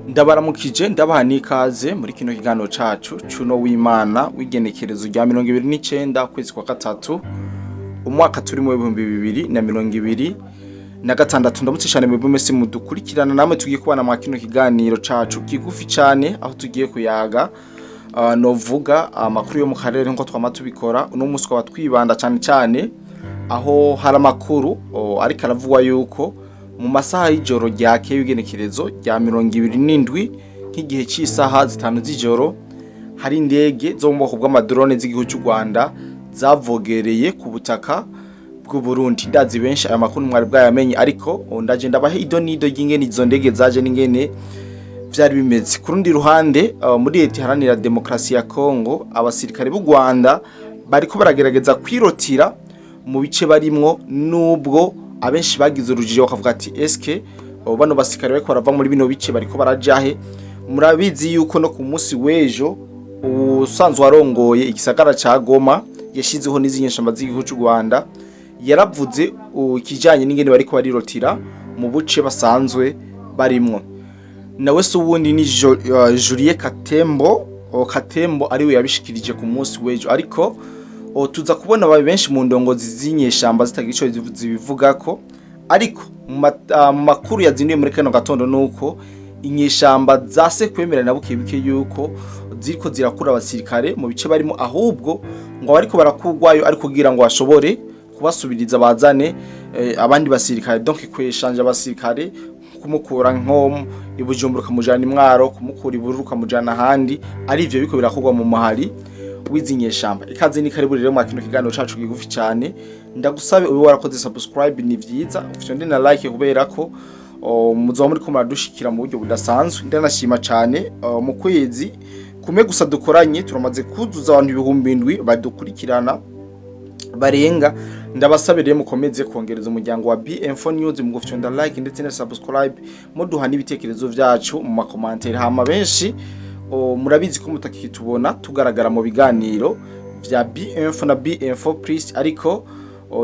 Ndabaramukije, ndabaha n'ikaze muri kino kiganiro cacu cuno w'Imana w'igenekerezo rya 29 ukwezi kwa gatatu, umwaka turimo w'2026. Ndamutse cane mwebwe mwese mudukurikirana, namwe tugiye kubana mwa kino kiganiro cacu kigufi cane, aho tugiye kuyaga novuga amakuru yo mu karere nkuko twama tubikora. Uno munsi twaba twibanda cane cane aho hari amakuru ariko aravugwa yuko mu masaha y'ijoro ryakeye w'igenekerezo rya 27, nk'igihe c'isaha 5 z'ijoro, hari indege zo mu bwoko bw'amadrone z'igihugu cy'u Rwanda zavogereye ku butaka bw'u Burundi. Ndazi benshi aya makuru mwari bwayamenye, ariko ndaje ndabahe ido n'ido ry'ingene izo ndege zaje n'ingene vyari bimeze. Ku rundi ruhande, muri Leta Iharanira Demokarasi ya Kongo, abasirikare b'u Rwanda bariko baragerageza kwirotira mu bice barimwo, nubwo abenshi bagize urujijo bakavuga ati: "Eske bano basirikare bariko barava muri bino bice bariko barajahe?" Murabizi yuko no ku munsi w'ejo usanzwe warongoye igisagara ca Goma yashizeho n'izi nyeshamba z'igihugu cy'u Rwanda yaravuze ikijanye n'ingene bariko barirotira mu buce basanzwe barimwo. Nawe se uwundi ni Julien Katembo, Katembo ariwe yabishikirije ku munsi w'ejo. Ariko tuza kubona ababi benshi mu ndongozi z'inyeshamba zitagira ico zibivugako. Ariko mu makuru yazinduye muri kano gatondo nuko inyeshamba zase kwemera na buke buke yuko ziriko zirakura abasirikare mu bice barimo, ahubwo ngo abariko barakurwayo ari kugira ngo bashobore kubasubiriza bazane abandi basirikare, donc kweshanja abasirikare, kumukura nko i Bujumbura ukamujana i Mwaro, kumukura i Bururi ukamujana ahandi. Ari ivyo biriko birakorwa mu muhari w'izi nyeshamba. Ikaze ni karibu rero mwa kino kiganiro cacu kigufi cyane. Ndagusabe ube warakoze subscribe, ni vyiza, ufite na like, kubera ko muzoba muriko muradushikira mu buryo budasanzwe. Ndanashima cyane, mu kwezi kumwe gusa dukoranye turamaze kuzuza abantu 7000 badukurikirana barenga. Ndabasabe rero mukomeze kongereza umuryango wa BM4 News mu gufyonda like ndetse na subscribe, muduha n'ibitekerezo vyacu mu ma commentaires. Hama benshi murabizi ko mutakitubona tugaragara mu biganiro vya BM4 na BM4 Plus, ariko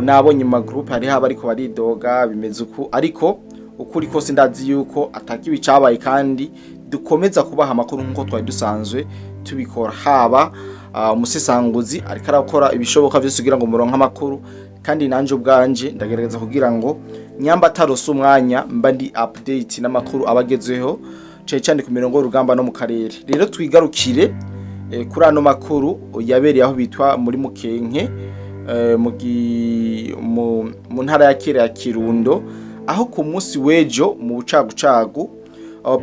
nabonye mu groupe hariho abariko baridoga bimeze uku. Ariko ukuri kose ndazi yuko atakibi cabaye, kandi dukomeza kubaha amakuru nkuko twari dusanzwe tubikora. Haba umusesanguzi ariko arakora ibishoboka vyose kugira ngo muronke amakuru, kandi nanje ubwanje ndagerageza kugira ngo nyamba atarose umwanya mba ndi update n'amakuru abagezweho cane cyane ku mirongo y'urugamba no mu karere. Rero twigarukire kuri ano makuru yabereye aho bitwa muri Mukenke, mu ntara ya kera ya Kirundo, aho ku munsi w'ejo mu bucagucagu,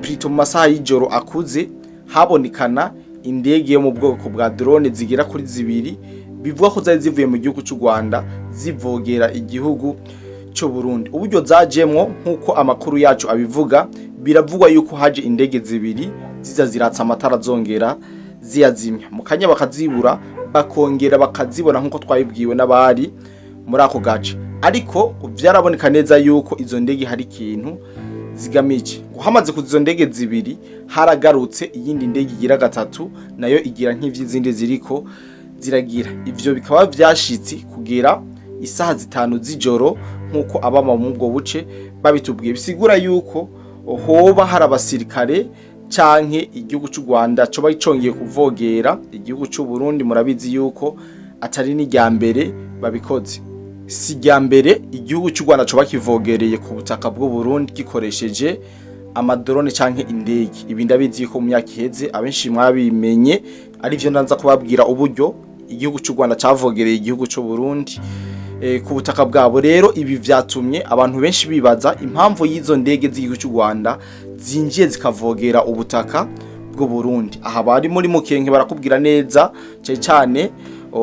plutôt mu masaha y'ijoro akuze, habonekana indege yo mu bwoko bwa drone zigera kuri zibiri, bivugwa ko zari zivuye mu gihugu cy'u Rwanda zivogera igihugu cy'u Burundi. Uburyo zajemwo, nk'uko amakuru yacu abivuga, biravugwa yuko haje indege zibiri ziza ziratsa amatara, zongera ziyazimya, mu kanya bakazibura, bakongera bakazibona, nk'uko twabibwiwe n'abari muri ako gace. Ariko vyaraboneka neza yuko izo ndege hari ikintu zigamije. Ngo hamaze kuza izo ndege zibiri, haragarutse iyindi ndege igira gatatu, nayo igira nk'ivy'izindi ziriko ziragira. Ivyo bikaba vyashitse kugera isaha 5 z'ijoro, nk'uko abama mu ubwo buce babitubwiye. Bisigura yuko hoba hari abasirikare canke igihugu c'u Rwanda coba congeye kuvogera igihugu c'u Burundi. Murabizi yuko atari n'irya mbere babikoze, si irya mbere igihugu cy'u Rwanda coba kivogereye ku butaka bw'u Burundi gikoresheje amadrone canke indege. Ibi ndabizi yuko mu myaka iheze abenshi mwabimenye, arivyo ndanza kubabwira uburyo igihugu cy'u Rwanda cavogereye igihugu cy'u Burundi ku butaka bwabo. Rero ibi vyatumye abantu benshi bibaza impamvu y'izo ndege z'igihugu cy'u Rwanda zinjiye zikavogera ubutaka bw'u Burundi. Aha bari muri Mukenke barakubwira neza, cyane cyane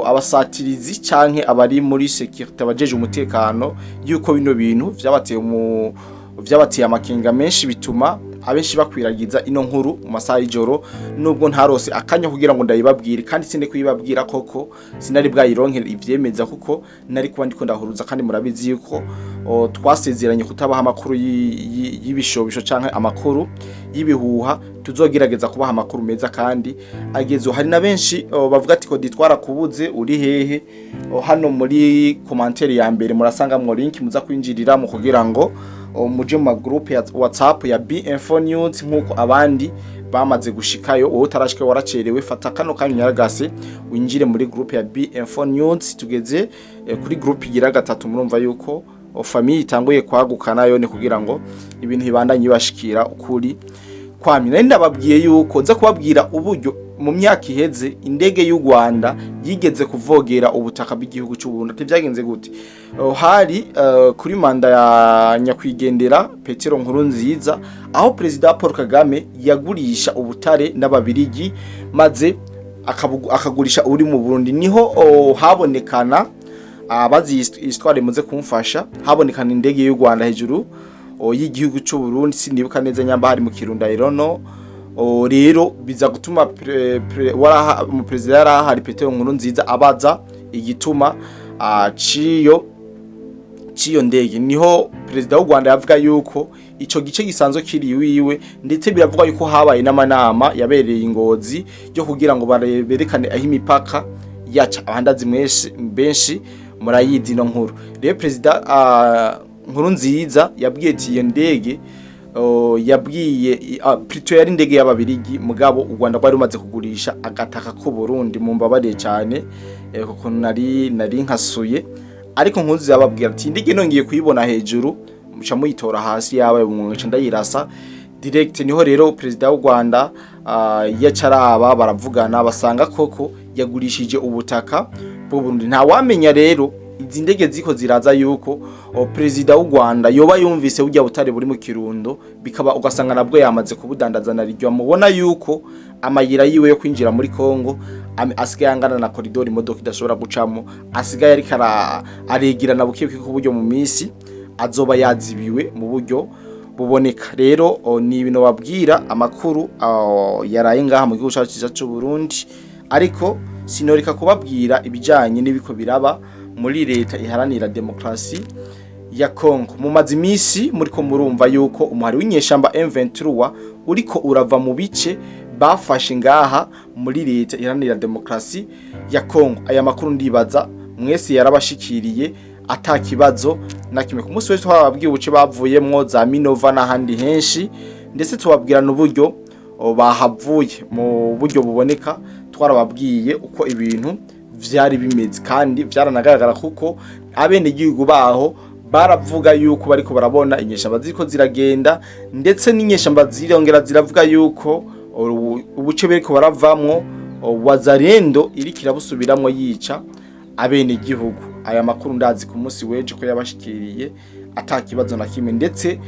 abasatirizi canke abari muri sécurité, abajeje umutekano, yuko bino bintu vyabateye amakenga menshi, bituma abenshi bakwiragiza ino nkuru mu masaha y'ijoro, nubwo ntarose akanya kugira ngo ndayibabwire, kandi sinde kuyibabwira koko sinari bwayironkere ivyemeza, kuko nari kuba ndiko ndahuruza. Kandi murabizi yuko twasezeranye kutabaha amakuru y'ibishobisho canke amakuru y'ibihuha, tuzogerageza kubaha amakuru meza kandi agezweho. Hari na benshi bavuga ati: "Ko ditwara kubuze uri hehe?" Hano muri commentaire ya mbere murasangamwo link muza kwinjirira mu kugira ngo muje mu magroupe ya WhatsApp ya B-Info News nkuko abandi bamaze gushikayo. Wowe utarashikayo waracerewe, fata kano kanya unyaragase winjire muri groupe ya B-Info News. Tugeze kuri groupe igira gatatu. Murumva yuko famille itanguye kwaguka nayo, ni kugira ngo ibintu bibandanye bibashikira ukuri kwamye. Nari ndababwiye yuko nza kubabwira uburyo mu myaka iheze indege y'u Rwanda yigeze kuvogera ubutaka bw'igihugu cy'u Burundi. Ati byagenze gute? Hari kuri manda ya nyakwigendera Petero Nkurunziza, aho Perezida Paul Kagame yagurisha ubutare n'ababirigi, maze akagurisha uri mu Burundi. Niho habonekana, abazi histoire muze kumfasha, habonekana indege y'u Rwanda hejuru y'igihugu cy'u Burundi. Sinibuka neza nyamba hari mu Kirundo irono. Rero biza gutuma mu perezida yari ahari, Petero Nkurunziza, abaza igituma ciyo ndege. Niho perezida w'u Rwanda yavuga yuko ico gice gisanzwe kiri iwiwe, ndetse biravugwa yuko habaye n'amanama yabereye ingozi yo kugira ngo berekane aho imipaka yaca. Ahandazi mwese benshi murayizi no nkuru. Rero perezida Nkurunziza yabwiye ati iyo ndege yabwiye plutôt yari indege y'ababirigi, mugabo u Rwanda rwari rumaze kugurisha agataka k'u Burundi. Mumbabariye cyane kuko nari nkasuye, ariko nkuzi yababwira ati indege nongeye kuyibona hejuru muca muyitora hasi yabaye umwunga ndayirasa direct. Niho rero perezida w'u Rwanda yacaraba baravugana, basanga koko yagurishije ubutaka bw'u Burundi. Nta wamenya rero izi ndege ziko ziraza yuko perezida w'u Rwanda yoba yumvise burya butare buri mu Kirundo, bikaba ugasanga nabwo yamaze kubudandaza. Nariryo mubona yuko amayira yiwe yo kwinjira muri Kongo asigaye angana na koridori imodoka idashobora gucamo, asigaye ariko aregerana buke buke ku buryo mu minsi azoba yazibiwe mu buryo buboneka. Rero ni ibintu babwira amakuru yaraye ngaha mu gihugu cyacu cyiza cy'u Burundi, ariko sinoreka kubabwira ibijanye n'ibiko biraba muri leta iharanira demokrasi ya Congo. Mumaze iminsi muriko murumva yuko umuhari w'inyeshamba M23 uriko urava mu bice bafashe ngaha muri leta iharanira demokrasi ya Congo. Aya makuru ndibaza mwese yarabashikiriye ata kibazo na kimwe. Ku munsi wese twababwiye ubuce bavuyemwo za Minova n'ahandi henshi, ndetse tubabwira n'uburyo bahavuye mu buryo buboneka. Twarababwiye uko ibintu vyari bimeze kandi vyaranagaragara, kuko abenegihugu baho baravuga yuko bariko barabona inyeshamba ziriko ziragenda, ndetse n'inyeshamba zirongera ziravuga yuko ubuce bariko baravamwo Wazalendo iriko irabusubiramwo yica abenegihugu. Aya makuru ndazi ku munsi w'ejo ko yabashikiriye ata kibazo na kimwe, ndetse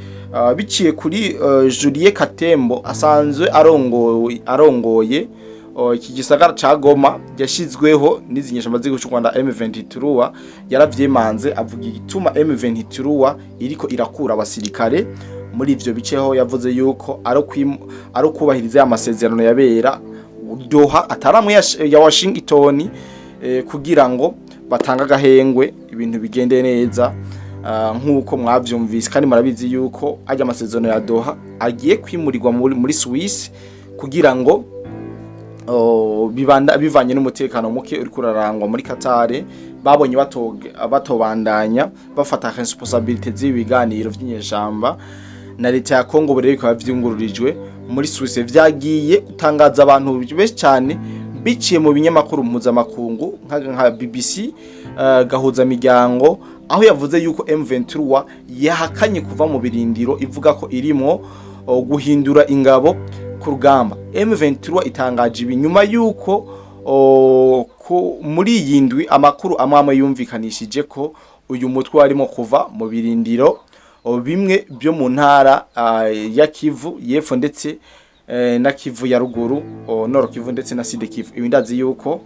biciye kuri Julie Katembo asanzwe arongoye iki gisagara ca Goma yashizweho n'izi nyeshamba z'igihugu c'u Rwanda M23, yaravyemanze avuga igituma M23 iriko irakura abasirikare muri ivyo biceho. Yavuze yuko ari ukubahiriza ya masezerano yabera Doha, ataramwe ya Washington, kugira ngo batange agahengwe ibintu bigende neza, nk'uko mwavyumvise. Kandi murabizi yuko ajya amasezerano ya Doha agiye kwimurirwa muri Suisse kugira ngo bibanda bivanye n'umutekano muke uri kurarangwa muri Qatar. Babonye batobandanya bafata responsabilité z'ibi biganiro vy'inyeshamba na leta ya Congo, bure bikaba vyungururijwe muri Suisse. Vyagiye gutangaza abantu benshi cyane biciye mu binyamakuru mpuzamakungu nka BBC gahuza miryango, aho yavuze yuko M23 yahakanye kuva mu birindiro, ivuga ko irimo guhindura ingabo ku rugamba. M23 itangaje ibi nyuma yuko muri iyi ndwi amakuru amwe yumvikanishije ko uyu mutwe warimo kuva mu birindiro bimwe byo mu ntara ya Kivu y'Epfo ndetse na Kivu ya ruguru, Nord Kivu ndetse na Sud Kivu. Ibi ndazi yuko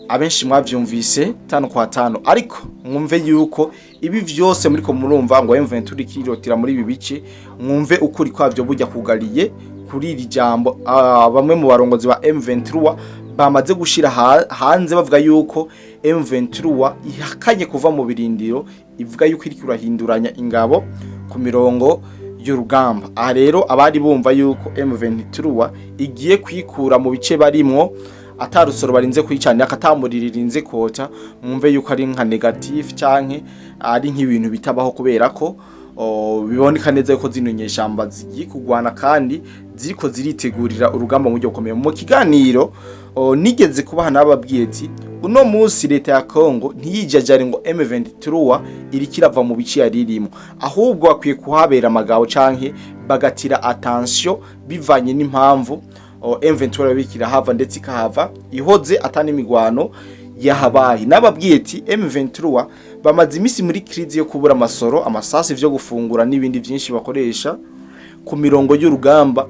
abenshi mwavyumvise tano kwa tano, ariko mwumve yuko ibi vyose muriko murumva ngo M23 ikirotira muri ibi bice, mwumve ukuri kwavyo burya kugariye kuri iri jambo bamwe mu barongozi ba M23 bamaze gushira hanze, bavuga yuko M23 ihakanye kuva mu birindiro, ivuga yuko iriko irahinduranya ingabo ku mirongo y'urugamba. Aha rero abari bumva yuko M23 igiye kwikura mu bice barimwo atarusoro barinze kwicanira, akatamuriririnze kota, mwumve yuko ari nka négatif canke ari nk'ibintu bitabaho, kubera ko biboneka neza yuko zino nyeshamba zigiye kugwana kandi ziriko ziritegurira urugamba mu buryo bukomeye. Mu kiganiro nigeze kubaha nababwiye ati uno munsi leta ya Congo ntiyijajare ngo M23 iriko irava mu bice yari irimo, ahubwo bakwiye kuhabera amagabo canke bagatira attention bivanye n'impamvu M23 bikira hava ndetse ikahava ihoze atani imigwano yahabaye. Nababwiye ati M23 bamaze imisi muri crise yo kubura amasoro, amasasi vyo gufungura n'ibindi vyinshi bakoresha ku mirongo y'urugamba.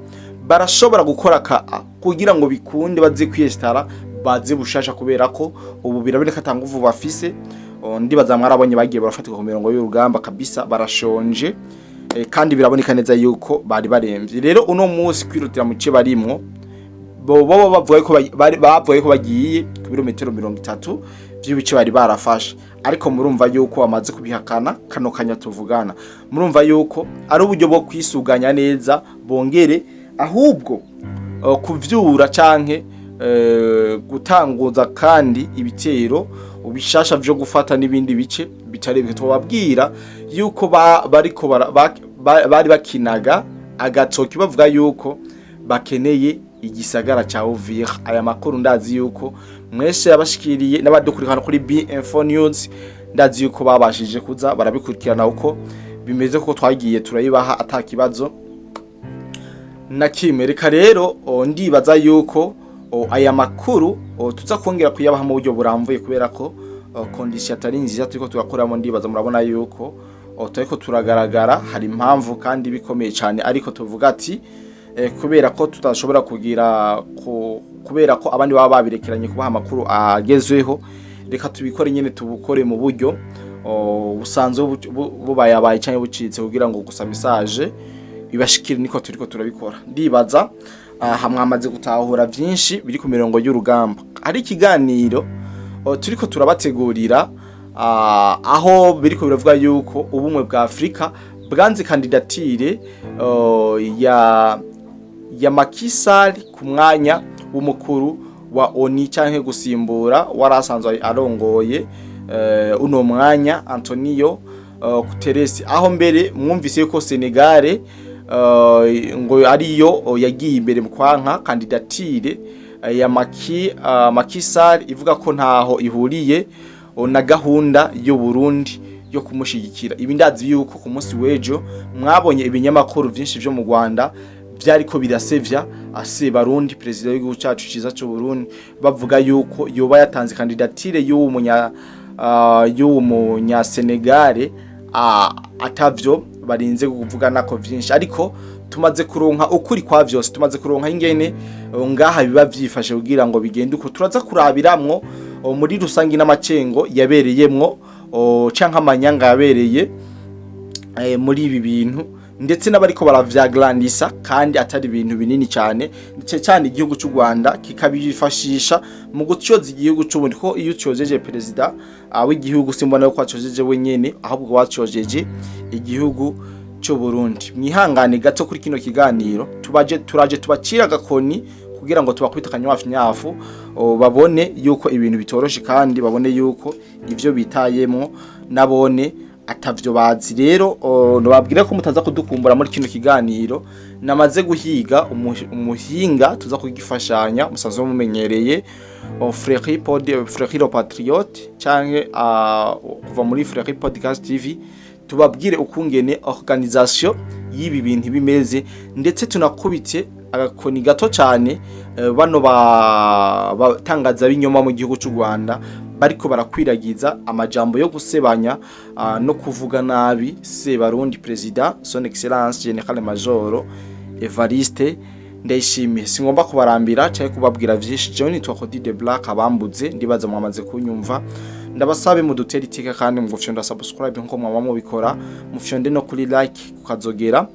Barashobora gukora ka kugira ngo bikunde baze kwiyestara baze bushasha, kubera ko ubu biraboneka ata nguvu bafise. Ndibaza mwarabonye bagiye barafatirwa ku mirongo y'urugamba kabisa, barashonje, kandi biraboneka neza yuko bari baremvye. Rero uno munsi kwirutira mu ce barimwo, bo bavuga ko bari bavuga ko bagiye ku birometero 30 vy'ibice bari barafashe, ariko murumva yuko bamaze kubihakana kano kanya tuvugana. Murumva yuko ari uburyo bwo kwisuganya neza, bongere ahubwo kuvyura canke gutanguza kandi ibitero ubishasha vyo gufata n'ibindi bice bitari bike. Tubabwira yuko bariko bari bakinaga agatoki bavuga yuko bakeneye igisagara ca Uvira. Aya makuru ndazi yuko mwese yabashikiriye n'abadukurikirana kuri B info News, ndazi yuko babashije kuza barabikurikirana uko bimeze, kuko twagiye turayibaha atakibazo na kimwe. Reka rero ndibaza yuko aya makuru tuza kongera kuyabaha mu buryo burambuye, kubera ko condition atari nziza turiko turakoramo. Ndibaza murabona yuko turiko turagaragara, hari impamvu kandi bikomeye cyane, ariko tuvuga ati kubera ko tutashobora kugira kubera ko abandi baba babirekeranye kubaha amakuru agezweho, reka tubikore nyene, tubukore mu buryo busanzwe bubayabaye cyangwa bucitse, kugira ngo gusa message ibashikire. Niko turiko turabikora. Ndibaza aha mwamaze gutahura byinshi biri ku mirongo y'urugamba. Hari ikiganiro turiko turabategurira, aho biriko biravuga yuko ubumwe bwa Afrika bwanze candidature ya Macky Sall ku mwanya w'umukuru wa ONU canke gusimbura warasanzwe arongoye uno mwanya, Antonio Guterres, aho mbere mwumvise yuko Senegal ngo ariyo yagiye imbere mu kwanka candidature ya Macky Sall, ivuga ko ntaho ihuriye na gahunda y'u Burundi yo kumushigikira. Ibi ndazi yuko ku munsi w'ejo mwabonye ibinyamakuru vyinshi vyo mu Rwanda vyariko birasevya Sebarundi, perezida w'igihugu cacu ciza c'u Burundi, bavuga yuko yoba yatanze candidature y'uwo munya Senegal, atavyo barinze kuvuga nako vyinshi. Ariko tumaze kuronka ukuri kwa vyose, tumaze kuronka ingene ngaha biba vyifashe kugira ngo bigende uko. Turaza kurabiramwo muri rusangi n'amacengo yabereyemwo canke amanyanga yabereye muri ibi bintu, ndetse n'abariko baravyagrandisa kandi atari ibintu binini cyane, ndetse cyane igihugu cy'u Rwanda kikabifashisha mu gutyoza igihugu cy'u Burundi, ko iyo ucyojeje perezida w'igihugu simbona ko wacojeje wenyene, ahubwo wacojeje igihugu cy'u Burundi. Mwihangane gato kuri kino kiganiro, tubaje turaje tubacira agakoni kugira ngo tubakubite akanywafu nyafu, babone yuko ibintu bitoroshe kandi babone yuko ivyo bitayemwo nabone atavyo bazi. Rero nobabwira ko mutaza kudukumbura muri kino kiganiro. Namaze guhiga umuhinga tuza kugifashanya musanzwe mumenyereye, Frère Pod, Frère le Patriote, canke kuva muri Frère Podcast TV, tubabwire ukungene organisation y'ibi bintu bimeze, ndetse tunakubite agakoni gato cyane bano batangaza binyoma mu gihugu cy'u Rwanda bariko barakwiragiza amajambo yo gusebanya no kuvuga nabi Sebarundi, President Son Excellence General Major Evariste Ndayishimiye. Singomba kubarambira cyangwa kubabwira vyinshi. Jewe nitwa Cody de Black abambuze, ndibaza mwamaze kunyumva. Ndabasabe mudutera iteka kandi mugufyonda subscribe nkuko mwama mubikora, mufyonde no kuri like kukazogera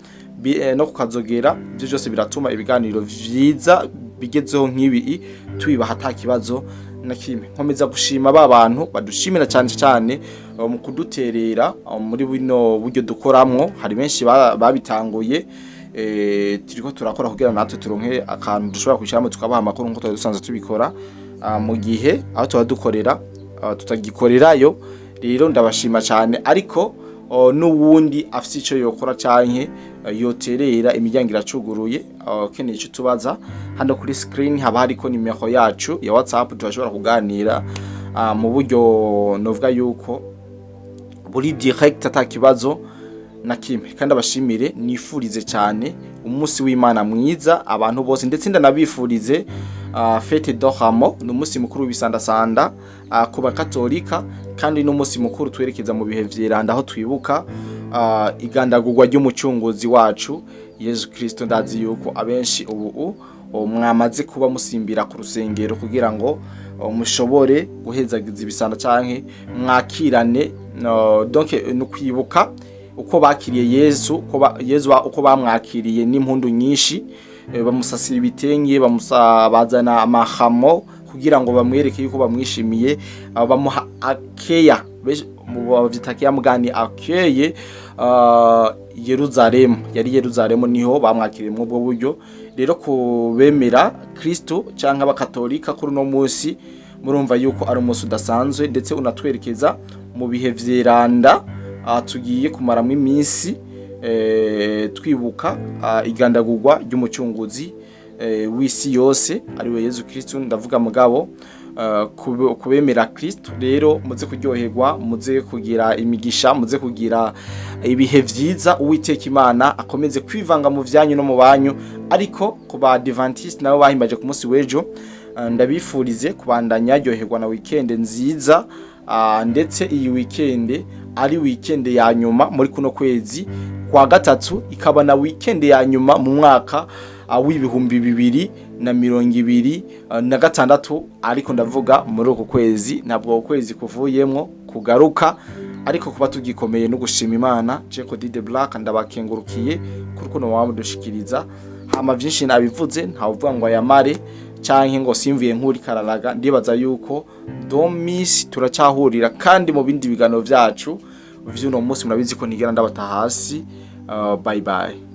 no kukazogera. Ibyo byose biratuma ibiganiro vyiza bigezeho nk'ibi tubibaha ata kibazo na kimwe. Nkomeza gushima ba bantu badushimira cyane cyane mu kuduterera muri bino buryo dukoramwo. Hari benshi babitanguye, turiko turakora kugira natwe turonke akantu dushobora kwishyiramo tukabaha amakuru nkuko twari dusanzwe tubikora mu gihe aho tuba dukorera tutagikorerayo. Rero ndabashima cyane, ariko n'uwundi afise ico yokora canke yoterera, imiryango iracuguruye. Ukeneye ico tubaza, hano kuri screen haba hariko nimero yacu ya WhatsApp, turashobora kuganira mu buryo novuga yuko buri direct, ata kibazo na kimwe. Kandi abashimire, nifurize cyane umunsi w'Imana mwiza abantu bose, ndetse ndanabifurize fête de Rameau. Ni umunsi mukuru w'ibisandasanda ku bakatolika, kandi n'umunsi mukuru twerekeza mu bihe vyeranda, aho twibuka igandagurwa ry'umucunguzi wacu Yesu Kristo. Ndazi yuko abenshi ubu mwamaze kuba musimbira ku rusengero kugira ngo mushobore guhezagiza ibisanda canke mwakirane, no, donc no kwibuka uko bakiriye Yesu, uko Yesu uko bamwakiriye n'impundu nyinshi, bamusasira ibitenge, bazana amahamo kugira ngo bamwereke yuko bamwishimiye, bamuha akeya. Mu bavyita akeya mugani akeye Yeruzalemu, yari Yeruzalemu niho bamwakiriye muri ubwo buryo. Rero kubemera Kristo canke abakatolika, kuri uno munsi murumva yuko ari umunsi udasanzwe, ndetse unatwerekeza mu bihe vyeranda tugiye kumaramwo iminsi twibuka igandagurwa ry'umucunguzi w'isi yose, ariwe Yesu Kristo. Ndavuga mugabo kubemera Kristo. Rero muze kuryoherwa, muze kugira imigisha, muze kugira ibihe vyiza. Uwiteka Imana akomeze kwivanga mu vyanyu no mu banyu. Ariko ku ba Adventiste nabo bahimbaje ku munsi w'ejo, ndabifurize kubandanya ryoherwa na weekend nziza, ndetse iyi weekend ari weekend ya nyuma muri kuno kwezi kwa gatatu, ikaba na weekend ya nyuma mu mwaka w'2026. Ariko ndavuga muri uku kwezi, ntabwo ukwezi kuvuyemwo kugaruka, ariko kuba tugikomeye no gushima Imana. Jeko Dide Black ndabakengurukiye kuri kuno wamudushikiriza. Hama vyinshi nabivuze, ntawuvuga ngo ayamare canke ngo simvuye nkuri kararaga. Ndibaza yuko don't miss, turacahurira kandi mu bindi biganiro vyacu vy'uno munsi. Murabizi ko ntigera ndabata hasi. Bye bye.